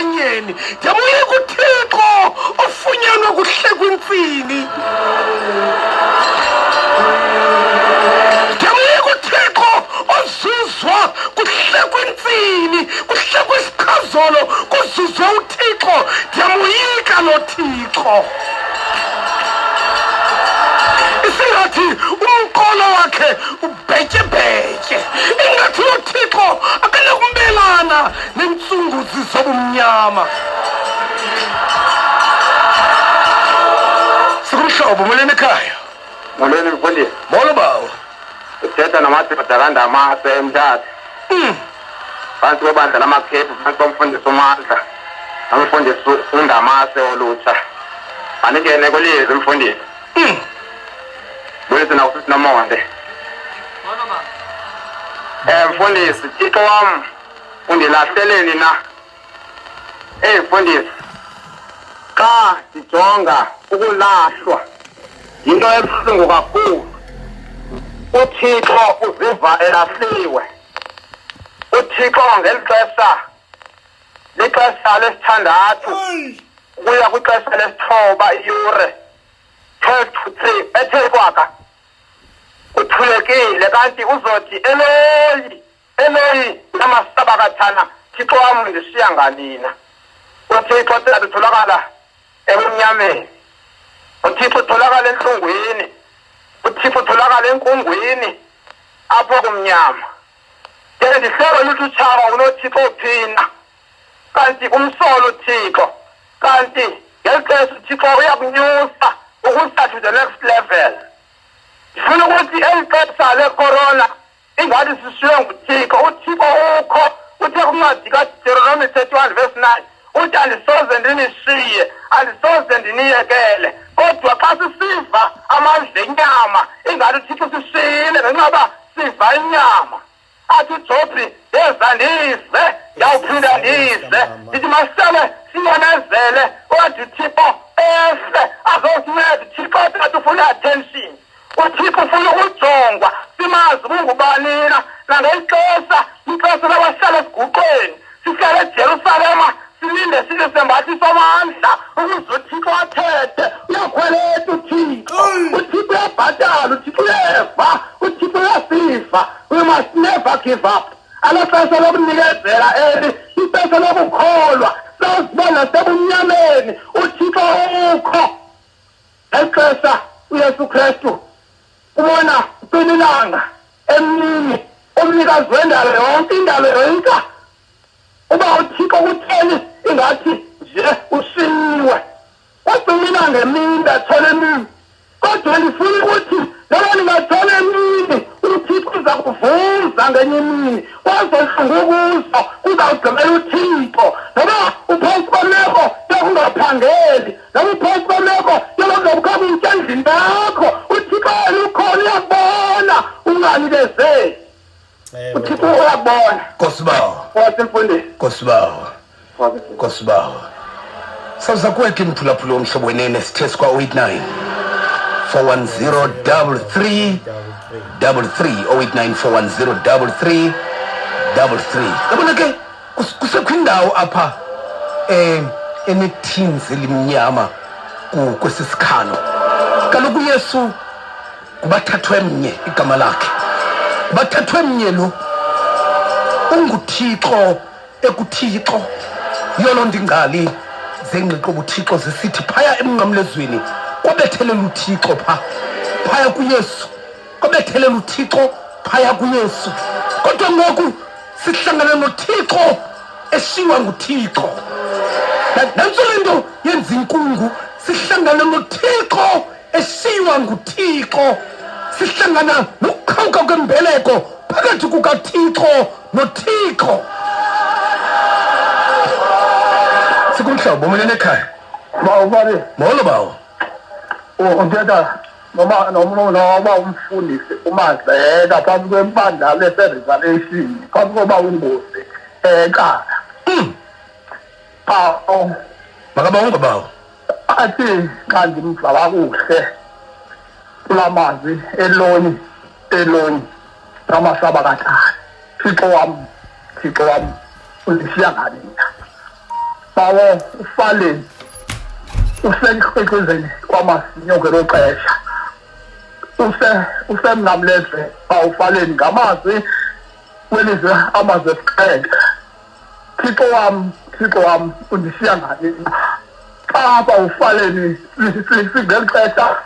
entanyeni. Ndiyamoyika uThixo ofunyanwa kuhlekwa intsini. Ndiyamoyika uThixo ozuzwa kuhlekwa intsini, kuhlekwa isiqhazolo, kuzuzwe uThixo. Ndiyamoyika lo Thixo. Isingathi umqolo wakhe ubhetyebhetye, ingathi lo Thixo akanakumelana nentsunguzi zobumnyama. Sikumhlobo, molweni ekhaya. Molweni mfundisi. Molo bawo. Uthetha namadoda kaNdamase eMthatha. Phantsi kwebandla lamaKhephu, phantsi komfundisi uMandla nomfundisi uNdamase olutsha. Mandingene kwelizwi mfundisi. Bulise nakusisi Nomonde. Mfundisi, Thixo wam undilahleleni na? Eyi mfundisi, xa ndijonga ukulahlwa yinto ebuhlungu kakhulu. UThixo uziva elahliwe. UThixo ngeli xesha lixesha lesithandathu ukuya kwixesha lesithoba iyure 12 to 3 ethe kwaka kuthulekile kanti uzothi eloyi eloyi namasabakathana Thixo wam ndishiya nganina. UThixo tata utholakala ebumnyameni, uThixo utholakala entlungwini, uThixo utholakala enkungwini apho kumnyama. Ke ndihleke luthi utshaba unoThixo ophina kanti umsolo uThixo, kanti ngeli xesha uThixo uyakunyusa ukusa to the next level. Ndifuna ukuthi eli xesha lecorona ingathi sishiywe nguThixo. UThixo ukho, uthe kwincwadi kaDeuteronomy 31 verse 9 uthi andisoze ndinishiye, andisoze ndiniyekele. Kodwa xa sisiva amandla enyama ingathi uThixo sishiyile ngenxa yoba siva inyama. Athi uJobhi ndeza ndize, ndawuphinda ndize. Ndithi masihlale sinyamezele, kodwa uThixo ehle azosinceda. UThixo tata ufuna i-attention. UThixo ufuna ukujongwa, simazi ungubani na. Nangeli xesha, ixesha labahlala esiguqweni, sihlale eJerusalema, silinde size sembathiswe amandla ukuze uThixo athethe. Uyakhweleta uThixo, uThixo uyabhatala, uThixo uyeva, uThixo uyasiva. We must never give up. Alo xesha lokunikezela eli, ixesha lokukholwa, sazibona sebumnyameni, uThixo ukho. Ngeli xesha uYesu Kristu ubona kucima ilanga emini, umnikazi wendalo yonke, indalo yoyika uba uThixo kutheni ingathi nje ushiyiwe. Kwacima ilanga emini, ndatshona emini. Kodwa ndifuna ukuthi noba ndingatshona emini, uThixo uza kuvuza ngenye imini. Kwezo ntlungu kuzo kuzawugqibela uThixo. Noba uphantsi kwemeko yokungaphangeli, noba uphantsi kwemeko yoba kutya endlini yakho, uThixo yena ukhona, uyakubona. Unganikezeli, uThixo uyakubona. Nkosi bawo. Nkosi mfundisi. Nkosi bawo. Nkosi bawo. Sawuza kuwe ke mphulaphula womhlobo wenene, sithe sikwa 089 410 33 33, 089 410 33 33. Yabona ke kusekho indawo apha enethinzi elimnyama kwesi sikhalo. Kaloku uYesu kubathathwe mnye igama lakhe, kubathathwe mnye lo unguThixo ekuThixo. Yiyo loo nto ingcali zengqiqo buThixo zisithi phaya emnqamlezweni kwabethelela uThixo pha phaya kuYesu, kwabethelela uThixo phaya kuYesu. Kodwa ngoku sihlangana noThixo eshiywa nguThixo. Nantso le nto yenza inkungu, sihlangana noThixo eshiywa nguThixo, sihlangana nokuqhawuka kwembeleko phakathi kukaThixo noThixo. Sikumhlobo, molweni ekhaya. Bawo, babe. Molo bawo. Uthetha noma noma umfundisi uMazeka phambi kwebandla lese-Revelation, phambi koba ungozi eqala. Bawo. Makabongwe bawo. Athi xa ndimva kakuhle kula mazwi eloyi, eloyi ramasaba kaTata, Thixo wam, Thixo wam, undishiya ngani na? Bawo ufaleni usenkrikrizeni kwamazinyo ngelo xesha, usemnamlezweni bawufaleni ngamazwi welizwe amazwi esixhenxe. Thixo wam, Thixo wam, undishiya ngani? Xa bawufaleni singeli xesha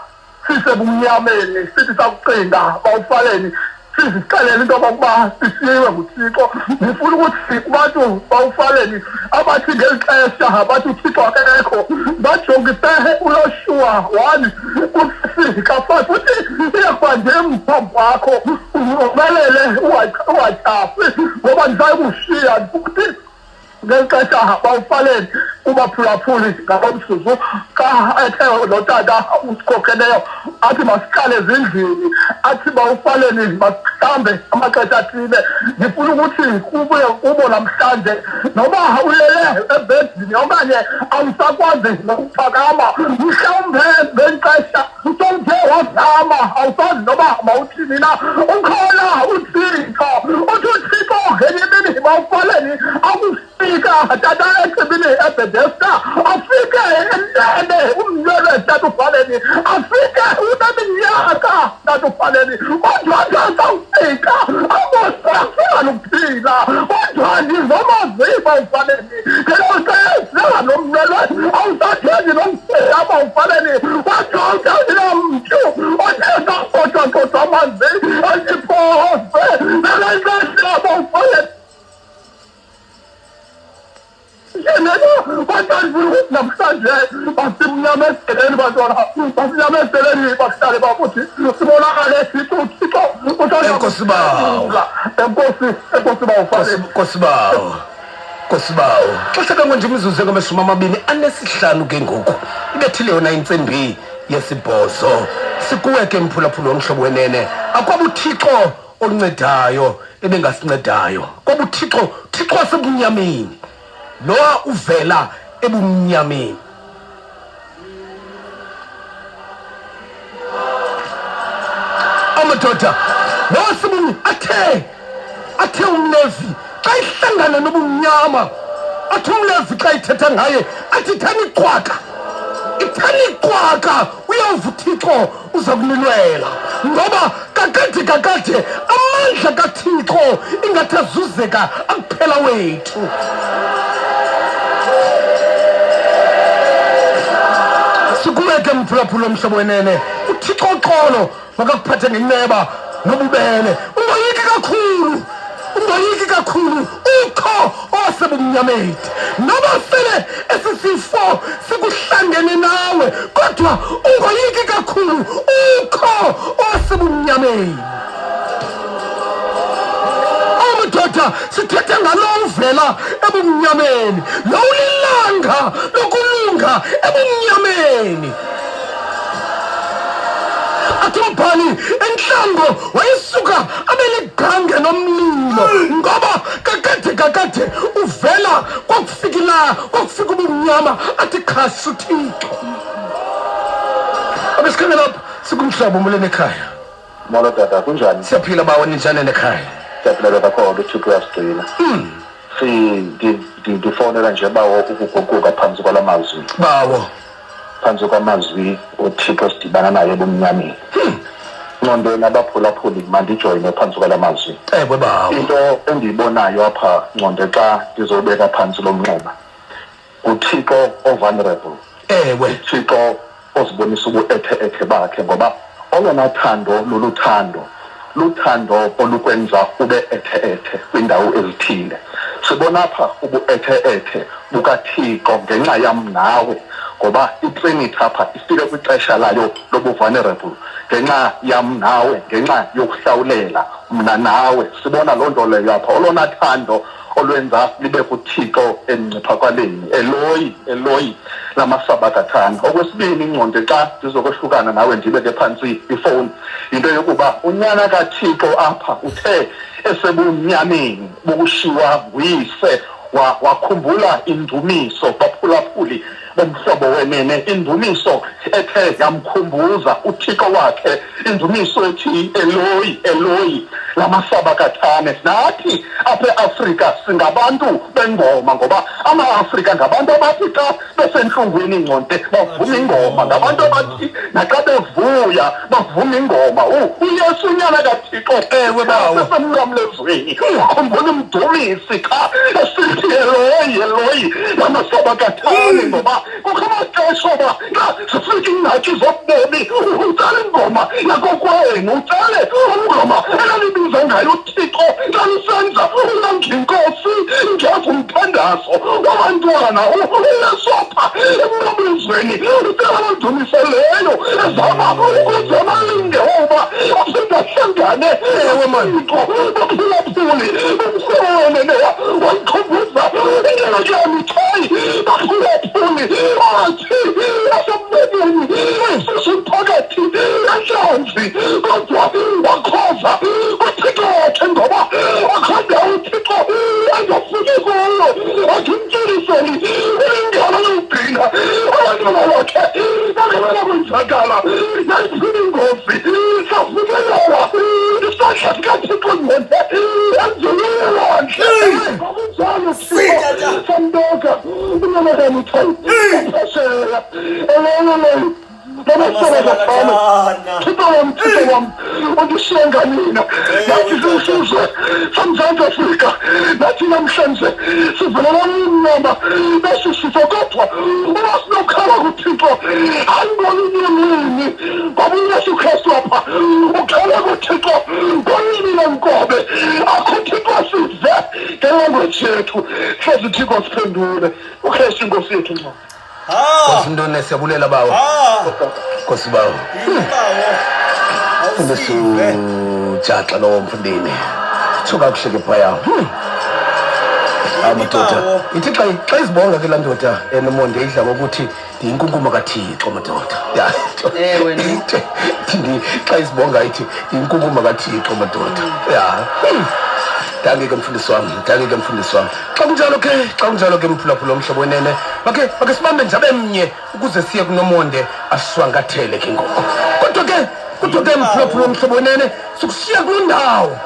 sisebumnyameni, sithi sakucinga bawufaleni sizixelele into yokokuba sishiyiwe nguThixo. Ndifuna ukuthi kubantu bawufaleni abathi ngeli xesha bathi uThixo akekho, bajongise uYoshuwa 1 ka-5 uthi iyakuba ndim phambi kwakho, umelele ungatyhafi ngoba ndisayikushiya. Futhi ngeli xesha bawufaleni kubaphulaphuli ngalo mzuzu xa ethe lo tata usikhokheleyo athi masihlale ezindlini, athi bawufaleni masihlambe amaxesha athile. Ndifuna ukuthi kubuye kubo namhlanje, noba ulele ebhedini okanye awusakwazi nokuphakama, mhlawumbe ngeli xesha sowuthe wazama awusazi noba mawuthini na, ukhona uThixo. Uthi uThixo ngenye imini bawufaleni akufika tata echibini eBhedesta, afike enene umnwelwe tata ufaleni, afike uneminyaka tata ufaleni, kodwa athi asawufika akufika nokuphila, kodwa ndizomaziba ufaleni ngelo xesha nomnwelwe awusatheni nomphila bawufaleni, wathi awuthathi namntu othe sakotswa amanzi asiphose ngelo xesha bawufaleni. Njengoba bathandile ukuthi namhlanje basimnyamezeleni bantwana, basinyamezeleni bakuhlale bakuthi sibonakale sithi uThixo uthanda. Enkosi bawo. Enkosi, enkosi bawo Fane. Nkosi bawo. Nkosi bawo. Xesha ke nje imizuzu engamashumi amabini anesihlanu ke ngoku. Ibethile yona intsimbi yesibhozo. Sikuwe ke mphulaphuli womhlobo wenene. Akwaba uThixo oncedayo ebengasincedayo. Kwaba uThixo, Thixo wasebumnyameni. Lowa uvela ebumnyameni. Amadoda lowa sebumnyameni athe umLevi xa ihlangana nobumnyama, athi umLevi xa ithetha ngaye athi thani cwaka, ithani cwaka, uyawuva uThixo uza kunilwela, ngoba kakade amandla kaThixo ingathi azuzeka akuphela wethu. Sikuwe ke mphulaphula omhlobo wenene, uThixo uxolo makakuphathe ngenceba nobubele, ungoyiki kakhulu, ungoyiki kakhulu, ukho owasebumnyameni. Noba sele esi sifo sikuhlangene nawe, kodwa ungoyiki kakhulu, ukho owasebumnyameni. Amadoda sithethe ngalo uvela ebumnyameni, lo ulilanga lokulunga ebumnyameni. Athi umbhali entlango wayesuka abe ligange nomlilo, ngoba kakade uvela kwakufika kwakufika ubumnyama, athi qhashi uThixo. Abesikhangela apha sikumhlobo molweni ekhaya. Molo tata, kunjani? Siyaphila bawo, ninjani ekhaya? Siyaphila tata, khona uThixo uyasigcina. Ndifonela nje bawo ukuguquka phantsi kwala mazwi. Bawo. Phantsi kwamazwi uThixo sidibana naye ebumnyameni. Nqondweni abaphulaphuli mandijoyine phantsi kwala mazwi. Ewe bawo. Into endiyibonayo apha Nqonde xa ndizobeka phantsi lo mnxeba, nguThixo o-vulnerable. Ewe. uThixo ozibonisa ubuethe-ethe bakhe, ngoba olona thando luluthando, luthando olukwenza ube ethe-ethe kwindawo ezithile. Sibona apha ubuethe-ethe bukaThixo ngenxa yam nawe, ngoba iTrinity apha ifike kwixesha layo lobu-vulnerable ngenxa yam nawe, ngenxa yokuhlawulela mna nawe. Sibona loo nto leyo apha, olona thando olwenza libe kuThixo emngciphakaleni. Eloyi, Eloyi, lamasabathathana. Okwesibini, Ingqondo, xa ndizokohlukana nawe ndibeke phantsi ifowuni, yinto yokuba unyana kaThixo apha uthe esebumnyameni bokushiwa nguyise, Wakhumbula indumiso, baphulaphuli bomhlobo wenene, indumiso ethe yamkhumbuza uThixo wakhe, indumiso ethi Eloyi, Eloyi lamasabakathane. Nathi apha eAfrika singabantu bengoma, ngoba ama-Afrika ngabantu abathi xa besentlungwini ngconde bavuma ingoma, ngabantu abathi naxa bevuya bavuma ingoma. uYesu unyana kaThixo, Ewe, bawo. Sesemnqamlezweni wakhumbula umdumisi xa esithi Eloyi, Eloyi lamasabakathane, ngoba kukho amaxesha oba xa zifika iingxaki zobomi utsale ingoma yakokwenu, utsale ingoma elalibiza ngayo uThixo xa lisenza ulanginkosi ngeva umthandazo wabantwana. uYesu apha emnqamlezweni utsala abadumise leyo, ezama ukuze amalinge oba aphinde ahlangane. Ewe, man. Thixo, baphulaphuli umhlobo wayikhumbuza indlela kaMithayi, baphulaphuli, athi asemlonyeni sisuphakathi entlanzi, kodwa wakhoza kuThixo wakhe, ngoba akho ndawo uThixo angafiki kuyo. Athi umtyuliseli ulingana yokugcina abantwana bakhe bangebela kwenzakala nayiphini ingozi, safikelelwa isandla sikaThixo ngqonde enzulwini lwandle. Ngokunjalo Thixo sambeka unyana kaMithayi phesheya. Eloyi, Thixo wam, Thixo wam, undishiye nganina? Nathi sisizwe soMzantsi Afrika, nathi namhlanje sivelela umnyama besi sifo, kodwa uba sinokhala kuThixo, hayi ngolunye ulwimi, ngoba uYesu Kristu apha ukhala kuThixo ngolwimi lenkobe. Akho Thixo sive ngelanguage yethu, hlezi uThixo siphendule. uKristu inkosi yethu ngcono. Nkosi Ntone, siyabulela bawo. Nkosi bawo. Mfundisi uJaxa lowo, mfundini. Tsho kakuhle ke phaya. Hayi madoda. Ithi xa izibonga ke laa ndoda enomonde idla ngokuthi ndiyinkunkuma kaThixo madoda. Ya. Ewe, ne. Ithi xa izibonga ithi ndiyinkunkuma kaThixo madoda. Ya. Danke ke mfundisi wam, danke ke mfundisi wam. Xa kunjalo ke, xa kunjalo ke mphulaphula omhlobo wenene, makhe sibambe nje abe mnye ukuze siye kuNomonde asishwankathele ke ngoku. Kodwa ke mphulaphula omhlobo wenene, sikushiya kuloo ndawo.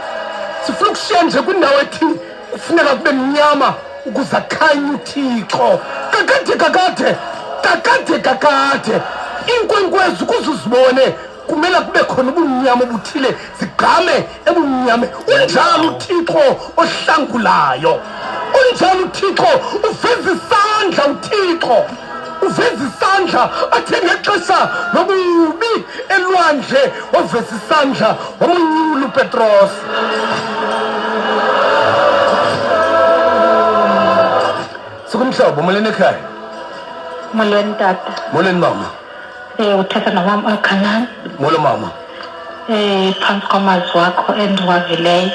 Sifuna ukushiya nje kwindawo ethi kufuneka kube mnyama ukuze akhanye uThixo. Kakade kakade, kakade kakade, iinkwenkwezi ukuze uzibone kumele kube khona ubumnyama obuthile, zigqame ebumnyame. Unjalo uThixo ohlangulayo, unjalo uThixo uveza isandla, uThixo uveza isandla athe ngexesha lobubi elwandle waveza isandla wamonyula uPetros. Sikumhlobo, molweni ekhaya. Molweni tata. Molweni mama. Uthetha nomama Okhanani. Molo mama. Phantsi kwamazwi wakho endiwavileyo.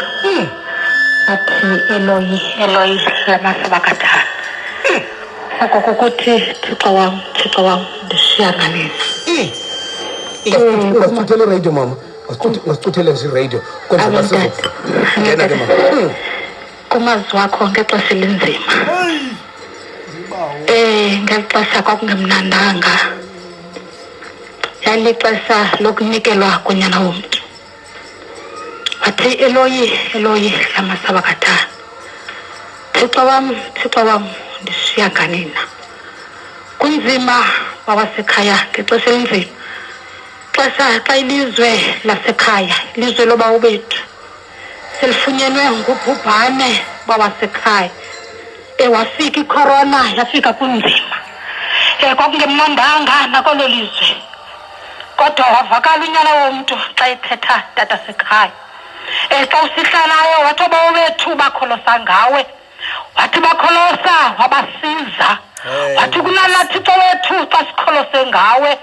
Athi Eloyi, Eloyi lamasabakathana. Oko kukuthi Thixo wam, Thixo wam, ndishiya nganini. Ungasicuthela iradio mama. Ungasicuthele nje iradio. Kwenzela Amen, sizo. tata. Ngena ke mama. Kumazwi wakho ngexesha elinzima. Ngeli xesha kwakungemnandanga. Yalixesha lokunikelwa konyana womntu. Wathi Eloyi, Eloyi lamasabakathana. Thixo wam, Thixo wam, ndishiya nganina. Kunzima bawasekhaya ngexesha elinzima. Xesha xa ilizwe lasekhaya, ilizwe lobawo bethu, selifunyenwe ngubhubhane bawasekhaya. Wafika icorona, yafika kunzima. Kwakungemnandanga nakolo lizwe. Kodwa wavakala unyana womntu xa ethetha tata sekhaya. Xa usihlalayo wathi obawo bethu bakholosa ngawe. Wathi bakholosa wabasiza. Wathi kunala Thixo wethu xa sikholose ngawe.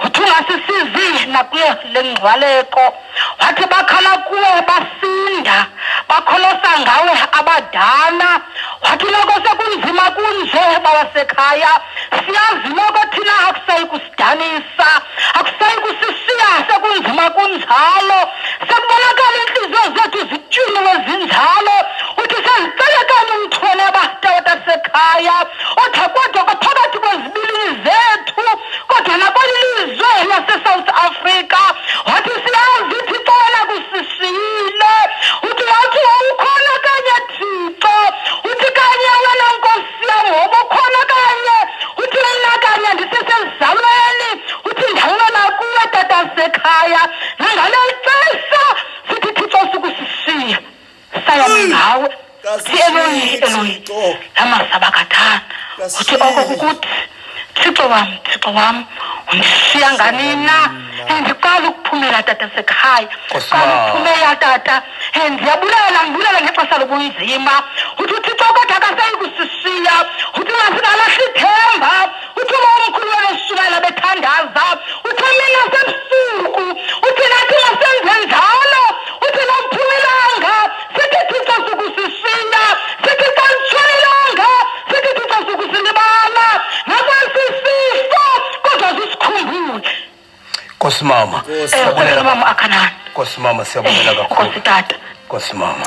Uthi ungasisizi nakuyo le ngcwaleko. Wathi bakhala kuwe basinda, bakholosa ngawe abadala. Wathi noko sekunzima kunje bawasekhaya, siyazi noko thina akusayi kusidanisa, akusayi kusisiya sekunzima kunjalo. Sekubonakala iintliziyo zethu zitywiniwe zinjalo. Uthi sezicelekani umthwele abatata sekhaya uthi kodwa kwaphakathi kwezibilini zethu kodwa nakweli lizwe lasesouth africa wathi siyazi thixo wena kusisiyile uthi wathi wawukhona kanye thixo uthi kanye wena nkosi yam wobukhona kanye uthi mna kanye ndisesezalweni uthi ndawela kuwe tata sekhaya nangaleli xesha sithi thixo sukusishiya sayame ngawe thi eloyi eloyi lamasabakathana uthi oko kukuthi thixo wam thixo wam undishiya nganina ndiqala ukuphumela tata sekhaya qala ukuphumela tata ndiyabulela ndibulela ngexesha lobunzima uthi uthixo kodwa akasayi kusishiya uthi masingalahli ithemba uthi uba umkhulu webeshumayela bethandaza uthi mina sebusuku uthi nathi masenze njalo uthi nomphumilanga sithi thixo sukusishiya sithi xa litshonilanga sithi thixo sukusilibala nakwesi sifo kodwa sisikhumbule Nkosi mama. Siyabulela mama akhanani. Nkosi mama siyabulela kakhulu. Nkosi tata. Nkosi mama.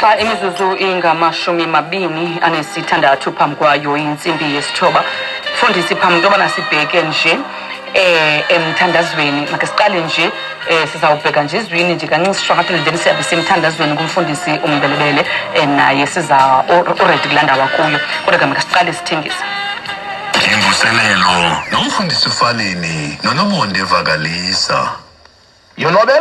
Xa imizuzu ingamashumi mabini anesithandathu phambi kwayo intsimbi yesithoba mfundisi phambi into yobana sibheke nje eh emthandazweni make siqale nje eh sizawubheka nje izwini nje kancinci sishwankathele then siyabe semthandazweni kumfundisi umbelebele eh, naye siza already kulaa ndawo akuyo kodwa ke make siqale sithengise Imvuselelo nomfundisi uFaleni noNomonde Vakalisa. Yonwabela.